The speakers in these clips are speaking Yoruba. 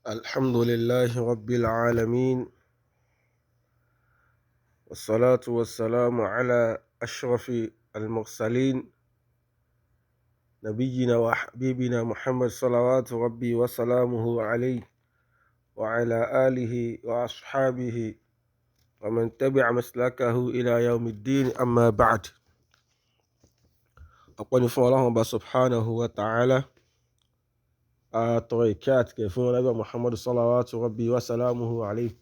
الحمد لله رب العالمين، والصلاة والسلام على أشرف المرسلين، نبينا وحبيبنا محمد صلوات ربي وسلامه عليه وعلى آله وأصحابه ومن تبع مسلكه إلى يوم الدين. أما بعد، أقول الله سبحانه وتعالى. Àtọ̀rọ̀ ìkẹ́ àti ìgẹ̀ fún Ànábì Muhammad salawatu rabbi wa salamuhu alayhi.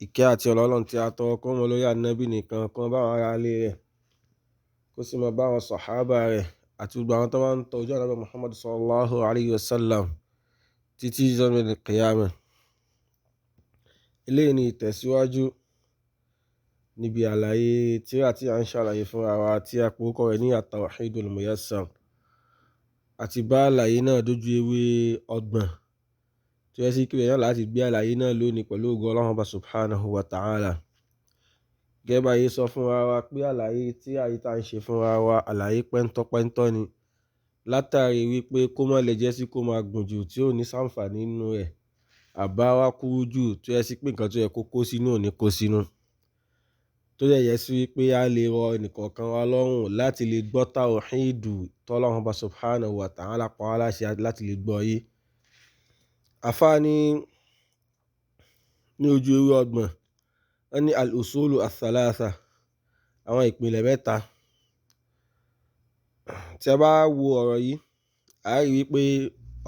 Ìkẹ́ àti ọlọ́run tí a tọrọ kó mọ lórí Ànábì nìkan kan bá àwọn ará ilé rẹ̀, kó sì máa bá àwọn sàhábà rẹ̀ àti gbogbo àwọn tó máa ń tọ ojú Ànábì Muhammad sallallahu alayhi wa sallam títí yawmil qiyamah. Eléyìí ni ìtẹ̀síwájú níbi àlàyé tírà tí a ń ṣàlàyé fúnra wa tí a pe orúkọ rẹ̀ ní At-Tawhidul Muyassar, àti bá àlàyé náà dójú ewé 30 tó yẹ sí pé náà láti gbé àlàyé náà lónìí pẹ̀lú ògo Ọlọ́run Ọba subhanahu wa ta'ala. Gẹ́gẹ́ bá yé sọ fúnra wa pé àlàyé tí àyè tá ń ṣe fúnra wa àlàyé pẹ́ńtọ́pẹ́ńtọ́ ni, látàrí wípé kó má lè jẹ́ sí kó máa gùn jù tí ò ní sàǹfààní nínú rẹ̀, àbá wa kúrú jù tó yẹ sí pé nǹkan tó yẹ kó kó sínú ò ní kó sínú, tó dẹ̀ yẹ sí wípé a lè rọ ẹnìkọ̀ọ̀kan wa lọ́rùn láti lè gbọ́ tawhidu tọ́lọ́run Ọba subhanahu wa ta'ala pa wá láṣẹ láti lè gbọ́ yé. Àfáà ní ojú ewé 30, wọ́n ní al-usulu ath-thalatha, àwọn ìpìlẹ̀ mẹ́ta. Tí a bá wo ọ̀rọ̀ yìí, a rí wípé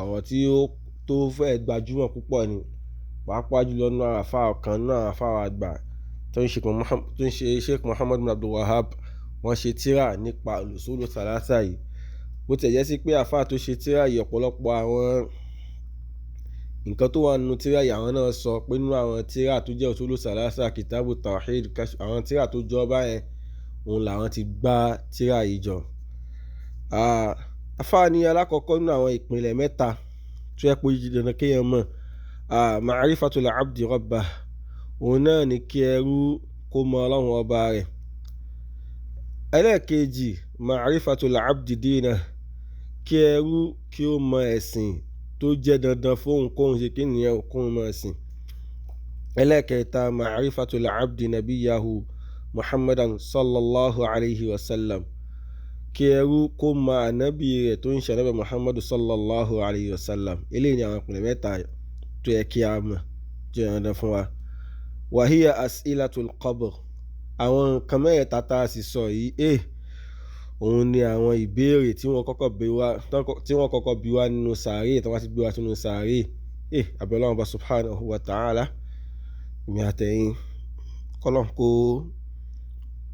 ọ̀rọ̀ tí ó tó fẹ́ gbajúmọ̀ púpọ̀ ni, pàápàá jùlọ nínú àwọn àfáà ọ̀kan nínú àwọn àfáà àgbà tó ń ṣe Sheikh Muhammad bin Abdul Wahhab. Wọ́n ṣe tírà nípa al-usulu thalatha yìí. Bó ti jẹ́ sí pé àfáà tó ṣe tírà yìí, ọ̀pọ̀lọpọ̀ àwọn nǹkan tó wà nínú tírà yìí àwọn náà sọ pé nínú àwọn tírà tó jẹ́ usulu thalatha, kitabu tawhid, àwọn tírà tó jọ báyẹn, òun làwọn ti gbá tírà yìí jọ. Àfáà ní alákọ̀ọ́kọ́ nínú àwọn ìpìlẹ̀ mẹ́ta tó yẹ pé dandan kéèyàn mọ̀, ma'rifatul abdi rabbah, òun náà ni kí ẹrú kó mọ Ọlọ́run ọba rẹ̀. Ẹlẹ́ẹ̀kejì, ma'rifatul abdi dinah, kí ẹrú kí ó mọ ẹ̀sìn tó jẹ́ dandan fóun kóun ṣe kí nìyẹn kóun mọ ẹ̀sìn. Ẹlẹ́ẹ̀kẹta, ma'rifatul abdi nabiyahu muhammadan sallallahu alayhi wa sallam, kí ẹrú kó mọ ànábì rẹ̀ tó ń ṣe ànábì muhammadu sallallahu alayhi wa sallam. Eléyìí ni àwọn ìpìlẹ̀ mẹ́ta tó yẹ kí a mọ̀ jẹ́ dandan fún wa. Wàhíyà as'ilatul qabr, àwọn nǹkan mẹ́ẹ̀ta tá a sì sọ yìí, òun ni àwọn ìbéèrè tí wọ́n kọ́kọ́ bi wá nínú sàárè, tí wọ́n ti gbé wá sínú sàárè. Àbí Ọlọ́run Ọba subhanahu wa ta'ala, èmi àtẹ̀yin kọ́lọ́n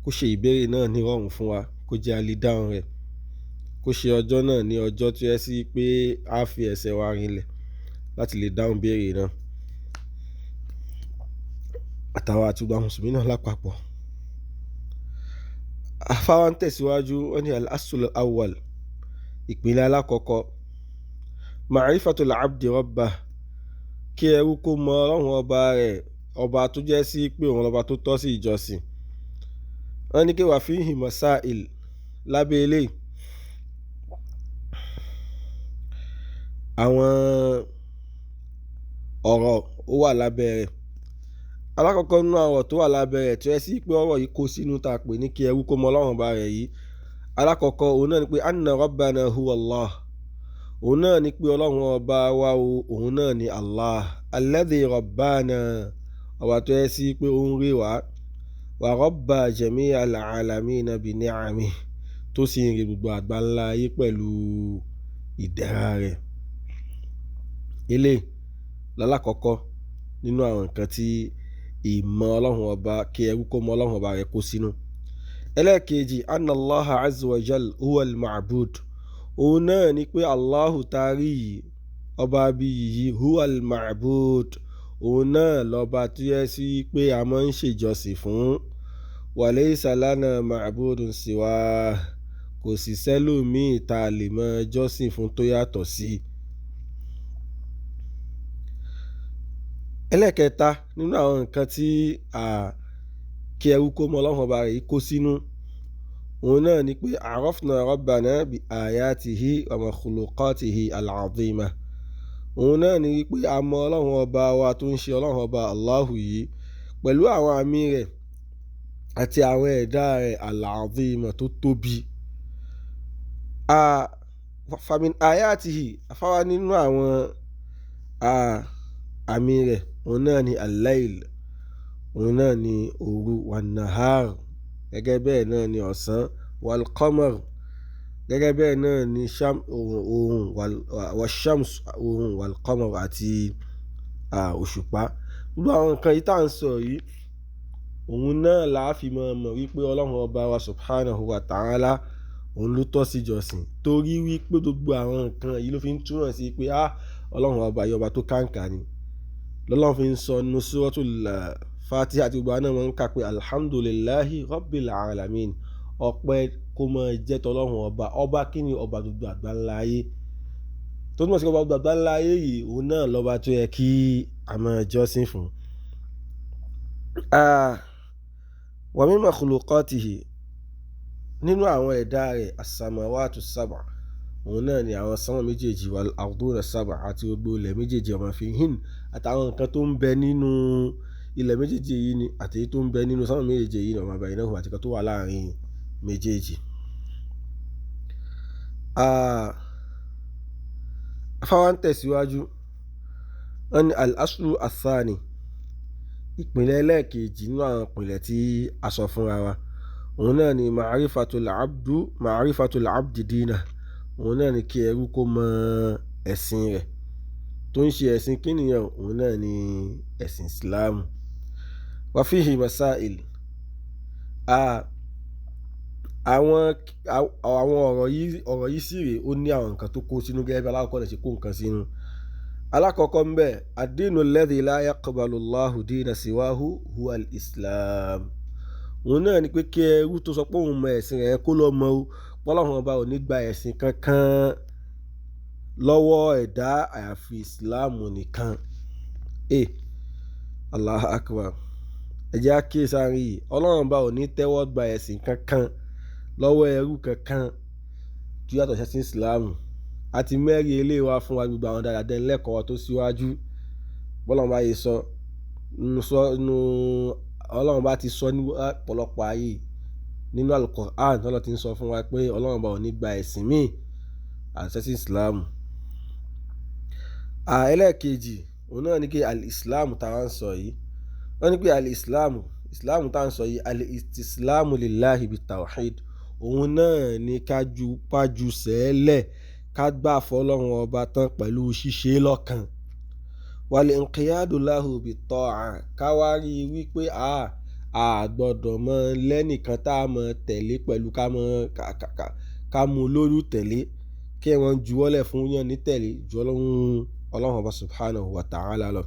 kó ṣe ìbéèrè náà ní rọrùn fún wa, kó jẹ́ a lè dáhùn rẹ̀, kó ṣe ọjọ́ náà ní ọjọ́ tó yẹ sí pé a fi ẹsẹ̀ wa rinlẹ̀ láti lè dáhùn béèrè náà, àtàwọn àti gbogbo àwọn mùsùlùmí náà lápapọ̀. Àfáà ń tẹ̀síwájú, wọ́n ní al-aslu awwal, ìpìlẹ̀ alákọ̀ọ́kọ́, ma'rifatul abdi rabbah, kí ẹrú kó mọ Ọlọ́run ọba rẹ̀, ọba tó jẹ́ sí pé òun lọ́ba tó tọ́ sí ìjọsìn. Wọ́n ní kí wà fihi masail, lábẹ́ eléyìí àwọn ọ̀rọ̀ ó wà lábẹ́ rẹ̀. Alákọ̀ọ́kọ́ nínú àwọn ọ̀rọ̀ tó wà lábẹ́ rẹ̀ tó yẹ sí pé ọ̀rọ̀ yìí kó sínú tá a pè ní kí ẹrú kó mọ Ọlọ́run ọba rẹ̀ yìí. Alákọ̀ọ́kọ́ òun náà ni pé anna rabbana huwa Allah, òun náà ni pé Ọlọ́run ọba wa o, òun náà ni Allah alladhi rabbana, ọba tó yẹ sí pé ó ń rí wa, wa rabba jami'al alamina bi ni'amihi, tó sì ń rí gbogbo àgbáńlá ayé pẹ̀lú ìdẹ̀ra rẹ̀. Eléyìí lálákọ̀ọ́kọ́ nínú àwọn nǹkan tí ìmọ̀ Ọlọ́run ọba, kí ẹrú kó mọ Ọlọ́run ọba rẹ̀ kó sínú. Ẹlẹ́ẹ̀kejì, anna Allaha azza wa jal huwa al-ma'bud, òun náà ni pé Allahu taari yìí, ọba bí yìí, huwa al-ma'bud, òun náà lọ́ba tó yẹ sí pé a máa ń ṣèjọsìn fún. Wa laysa lana ma'budun siwa, kò sì sẹ́lòmíì tá a lè máa jọ́sìn fún tó yàtọ̀ sí. Ẹlẹ́ẹ̀kẹta nínú àwọn nǹkan tí kí ẹrú kó mọ Ọlọ́run ọba rẹ̀ yìí kó sínú, òun náà ni pé arafna rabbana bi ayatihi wa makhluqatihi al-azima, Òun náà ni wípé a mọ Ọlọ́run ọba wa tó ń ṣe Ọlọ́run ọba Allahu yìí pẹ̀lú àwọn àmì rẹ̀ àti àwọn ẹ̀dá rẹ̀ al-azima tó tóbi. Famin ayatihi, afáwa nínú àwọn àmì rẹ̀, òun náà ni al-layl, òun náà ni òru, wan-nahar, gẹ́gẹ́ bẹ́ẹ̀ náà ni ọ̀sán, wal-qamar, gẹ́gẹ́ bẹ́ẹ̀ náà ni òòrùn, wash-shams, òòrùn, wal-qamar àti òṣùpá. Gbogbo àwọn nǹkan yìí tá à ń sọ yìí, òun náà la fi mọ̀ mọ̀ wípé Ọlọ́run ọba wa subhanahu wa ta'ala òun ló tọ́ sí ìjọsìn, torí wípé gbogbo àwọn nǹkan yìí ló fi ń túmọ̀ sí pé Ọlọ́run ọba yìí ọba tó kàǹkà ni. Lọ́lọ́run fi ń sọ nínú Suratul Fatiha àti gbogbo àwọn náà máa ń kà pé alhamdulillahi rabbil alamin, ọpẹ́ kó máa jẹ́ tọlọ́run ọba. Ọba kí ni? Ọba gbogbo àgbáńlá ayé. Tó túmọ̀ sí pé ọba gbogbo àgbáńlá ayé yìí òun náà lọ́ba tó yẹ kí a máa jọ́sìn fún. Wa min makhluqatihi, nínú àwọn ẹ̀dá rẹ̀, as-samawatu sab'a, òun náà ni àwọn sánmọ̀ méjèèjì, wal arduna sab'a, àti gbogbo ilẹ̀ méjèèjì, wa ma fihin, àtàwọn nǹkan tó ń bẹ nínú ilẹ̀ méjèèjì yìí ni, àti èyí tó ń bẹ nínú sánmọ̀ méjèèjì yìí ni, wa ma bainahuma, àti nǹkan tó wà láàrin méjèèjì. Afáwa ń tẹ̀síwájú, wọ́n ní al-aslu ath-thani, ìpìlẹ̀ ẹlẹ́ẹ̀kejì nínú àwọn ìpìlẹ̀ tí a sọ fúnra wa, òun náà ni ma'rifatul abdi dina, òun náà ni kí ẹrú kó mọ ẹ̀sìn rẹ̀ tó ń ṣe. Ẹ̀sìn kí nìyẹn? Òun náà ni ẹ̀sìn Islam. Wa fihi masail, àwọn ọ̀rọ̀ yìí sì rèé, ó ní àwọn nǹkan tó kó sínú gẹ́gẹ́ bí alákọ̀ọ́kọ́ náà ṣe kó nǹkan sínú. Alákọ̀ọ́kọ́ ń bẹ, ad-dinu alladhi la yaqbalu Allahu dina siwahu huwa al-Islam. Òun náà ni pé kí ẹrú tó sọ pé òun mọ ẹ̀sìn rẹ̀ kó lọ mọ o, pọ́lọ́run ọba ò ní gba ẹ̀sìn kankan lọ́wọ́ ẹ̀dá àyàfi Islam nìkan. Allahu akbar. Ẹ jẹ́ á kíyèsí àárín yìí. Ọlọ́run ọba ò ní tẹ́wọ́ gba ẹ̀sìn kankan lọ́wọ́ ẹrú kankan tó yàtọ̀ sí Islam. A ti mẹ́rin eléyìí wá fún wa gbogbo àwọn dáadáa lẹ́kọ̀ọ́ tó síwájú. Bọ́lọ́run bá yẹ sọ, nínú Ọlọ́run bá ti sọ ní ọ̀pọ̀lọpọ̀ ayé nínú Al-Qur'an, Ọlọ́run ti ń sọ fún wa pé Ọlọ́run bá ò ní gba ẹ̀sìn míì àti ẹ̀sìn Islam. Ẹlẹ́ẹ̀kejì, òun náà ni pé al-Islam tá a ń sọ yìí, wọ́n ní pé al-Islam, Islam tá a ń sọ yìí, al-istislamu lillahi bit-tawhid, òun náà ni ká ju pájú sẹ́lẹ̀, ká gbà fọlọ́run ọba tán pẹ̀lú ṣíṣe lọ́kan. Wal inqiyadu lahu bit-ta'a, ká wá rí i wípé a gbọ́dọ̀ mọ lẹ́nìkan tá a mọ tẹ̀lé pẹ̀lú ká mú lórí tẹ̀lé, kí wọ́n juwọ́lẹ̀ fún yàn ní tẹ̀lé ju Ọlọ́run ọba subhanahu wa ta'ala lọ.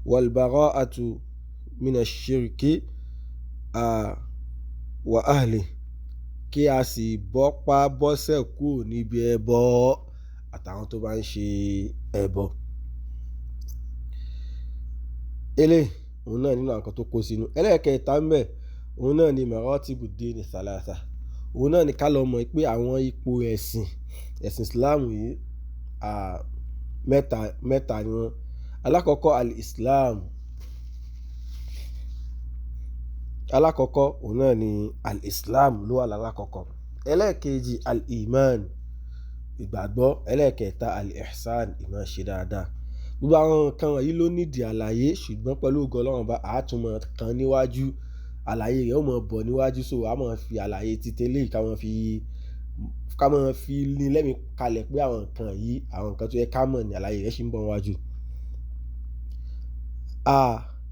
Wal bara'atu mina shirki wa ahli, kí a sì bọ́pá bọ́sẹ̀ kúrò níbi ẹbọ àtàwọn tó bá ń ṣe ẹbọ. Eléyìí òun náà nínú àwọn nǹkan tó kó sínú. Ẹlẹ́ẹ̀kẹta ń bẹ, òun náà ni maratibu dini thalatha, òun náà ni ká lọ mọ̀ pé àwọn ipò ẹ̀sìn Islam yìí mẹ́ta ni wọ́n. Alákọ̀ọ́kọ́ al-Islam, alákọ̀ọ́kọ́ òun náà ni al-Islam ló wà lálákọ̀ọ́kọ́. Ẹlẹ́ẹ̀kejì al-Iman, ìgbàgbọ́. Ẹlẹ́ẹ̀kẹta al-Ihsan, ìmọ̀ ṣe dáadáa. Gbogbo àwọn nǹkan wọ̀nyí ló nídìí àlàyé, ṣùgbọ́n pẹ̀lú ògo Ọlọ́run ọba a tún mọ̀ kan níwájú, àlàyé rẹ̀ ó mọ̀ bọ̀ níwájú, so a máa fi àlàyé títẹ́lẹ̀ ká máa fi ní lẹ́mi kalẹ̀ pé àwọn nǹkan yìí, àwọn nǹkan tó yẹ ká mọ̀ ní àlàyé rẹ̀ ṣì ń bọ̀ níwájú.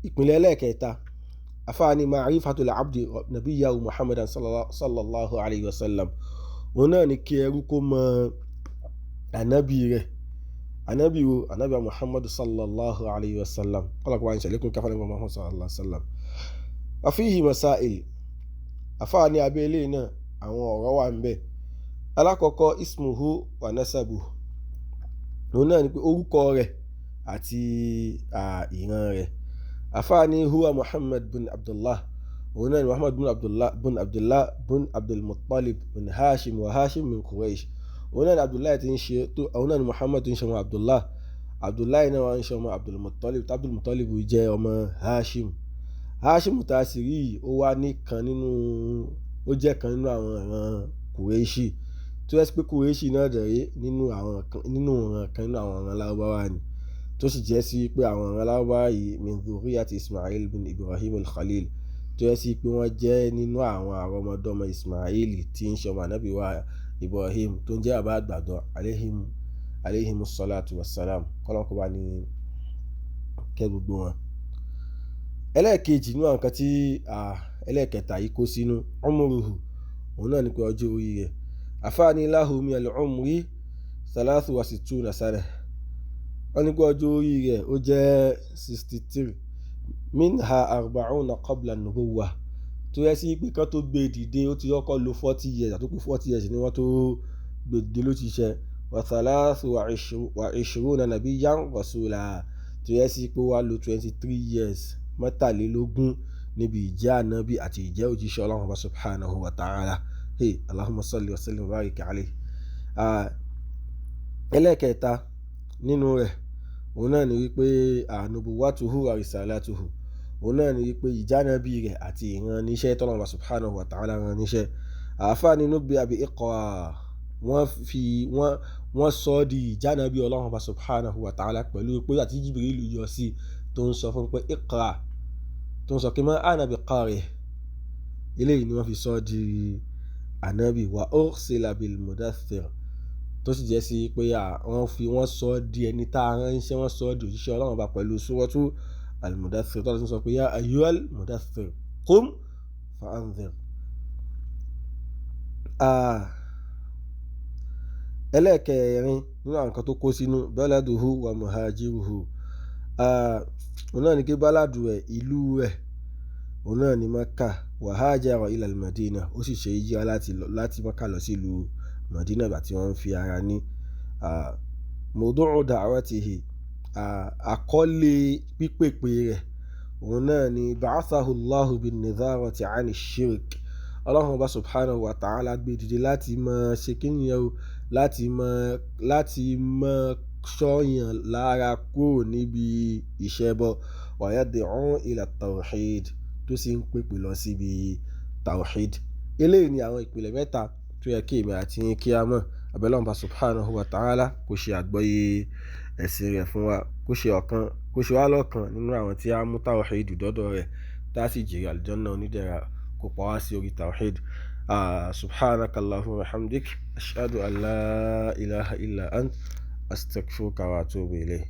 Ìpìlẹ̀ ẹlẹ́ẹ̀kẹta, àfáà ní ma'rifatul abdi nabiyyahu Muhammadan sallallahu alayhi wa sallam, òun náà ni kí ẹrú kó mọ ànábì rẹ̀. Ànábì wo? Ànábì Muhammad sallallahu alayhi wa sallam. Kọ́lá kó wá ń ṣàlékún káfá nípa Muhammad sallallahu alayhi wa sallam. Wa fihi masail, àfáà ní abẹ́ eléyìí náà àwọn ọ̀rọ̀ wà ń bẹ. Alákọ̀ọ́kọ́ ismuhu wa nasabuhu, òun náà ni pé orúkọ rẹ̀ àti ìran rẹ̀. Àfáà ní huwa Muhammad bin Abdullah, òun náà ni Muhammad bin Abdullah bin Abdullah bin Abdulmuttalib bin Hashim wa Hashim min Quraysh. Òun náà ni Abdullah ti ń ṣe tó, òun náà ni Muhammad ti ń ṣe wọn Abdullah. Abdullahi náà wá ń ṣe ọmọ Abdulmuttalib, Abdulmuttalib jẹ́ ọmọ Hashim. Hashim tá a sì rí yìí, ó wá ní kan nínú, ó jẹ́ kan nínú àwọn ìran Quraishi, tó jẹ́ pé Quraishi náà dẹ̀ rí nínú àwọn kan, nínú ìran kan nínú àwọn ìran Lárúbáwá ni, tó sì jẹ́ sí pé àwọn ìran Lárúbáwá yìí min dhurriyyati Ismail bin Ibrahim al-Khalil, tó jẹ́ sí pé wọ́n jẹ́ nínú àwọn àrọ́mọdọ́mọ Ismail tí ń ṣe ọmọ ànábì wa Ibrahim tó ń jẹ́ bàbá àgbàdo alayhimus salatu wassalam, kọ́lọ́n kó bá ní kẹ́ gbogbo wọn. Ẹlẹ́ẹ̀kejì nínú àwọn nǹkan tí ẹlẹ́ẹ̀kẹta yìí kó sínú umruhu, òun náà ni pé ọjọ́ orí rẹ̀. Àfáàní lahu minal umri thalathu wa sittuna sana. Wọ́n ní pé ọjọ́ orí rẹ̀ ó jẹ́ 63, minha arba'una qabla an-nubuwah, tó yẹ sí pé kán tó gbé dìde ó ti kọ́kọ́ lo 40 years, àti pé 40 years ni wọ́n tó gbé dìde ló ti ṣe. Wa thalathu wa ishruna nabiyyan rasula, tó yẹ sí pé ó wá lo 23 years, mẹ́tàlélógún níbi ìjẹ́ ànábì àti ìjẹ́ òjíṣẹ́ Ọlọ́run Ọba subhanahu wa ta'ala. Hey, Allahumma salli wa sallim wa barik alayhi. Ẹlẹ́ẹ̀kẹta nínú rẹ̀, òun náà ni wípé nubuwatuhu wa risalatuhu, òun náà ni wípé ìjánabi rẹ̀ àti ìran níṣẹ́ tọ́lọ́run Ọba subhanahu wa ta'ala rán níṣẹ́. Àáfàá nínú bí abi iqra, wọ́n sọ ọ́ di ìjánabi Ọlọ́run Ọba subhanahu wa ta'ala pẹ̀lú pé àti Jibril yọ sí tó ń sọ fún pé iqra, tó ń sọ pé ma ana bi qari. Eléyìí ni wọ́n fi sọ ọ́ di ànábì. Wa ursila bil mudaththir, tó sì jẹ́ sí pé wọ́n sọ ọ́ di ẹni tá a ránṣẹ́, wọ́n sọ ọ́ di òjíṣẹ́ Ọlọ́run Ọba pẹ̀lú suratu al-mudaththir, tó ń sọ pé ya ayyuhal mudaththir qum fa anzir. Ẹlẹ́ẹ̀kẹrin nínú àwọn nǹkan tó kó sínú baladuhu wa muhajiruhu, òun náà ni pé báládù rẹ̀, ìlú rẹ̀, òun náà ni Maka. Wa hajara ila al-Madina, ó sì ṣe hijira láti Maka lọ sí ìlú Madina ìgbà tí wọ́n ń fi ara ní. Mawdu'u da'watihi, àkọlé pípèpè rẹ̀, òun náà ni ba'athahu Allahu bin-nidharati 'ani ash-shirk. Ọlọ́run Ọba subhanahu wa ta'ala gbé dìde láti máa ṣe kíni yẹn o, láti máa ṣọ́yàn lára kúrò níbi ìṣẹ́bọ. Wa yad'u ila at-tawhid, tó sì ń pèpè lọ síbi tawhid. Eléyìí ni àwọn ìpìlẹ̀ mẹ́ta tó yẹ kí èmi àti yín kí a mọ̀. Abẹ́lẹ́ Ọba subhanahu wa ta'ala kó ṣe àgbọ́yé ẹ̀sìn rẹ̀ fún wa, kó ṣe ọ̀kan, kó ṣe wá lọ́kan nínú àwọn tí a mú tawhid dọ́dọ̀ rẹ̀, tá a sì jèrè àlùjánnà onídẹ̀ra, kó pa wá sí orí tawhid. Subhanaka Allahumma wa hamdik, ashhadu an la ilaha illa ant, astaghfiruka wa atubu ilayh.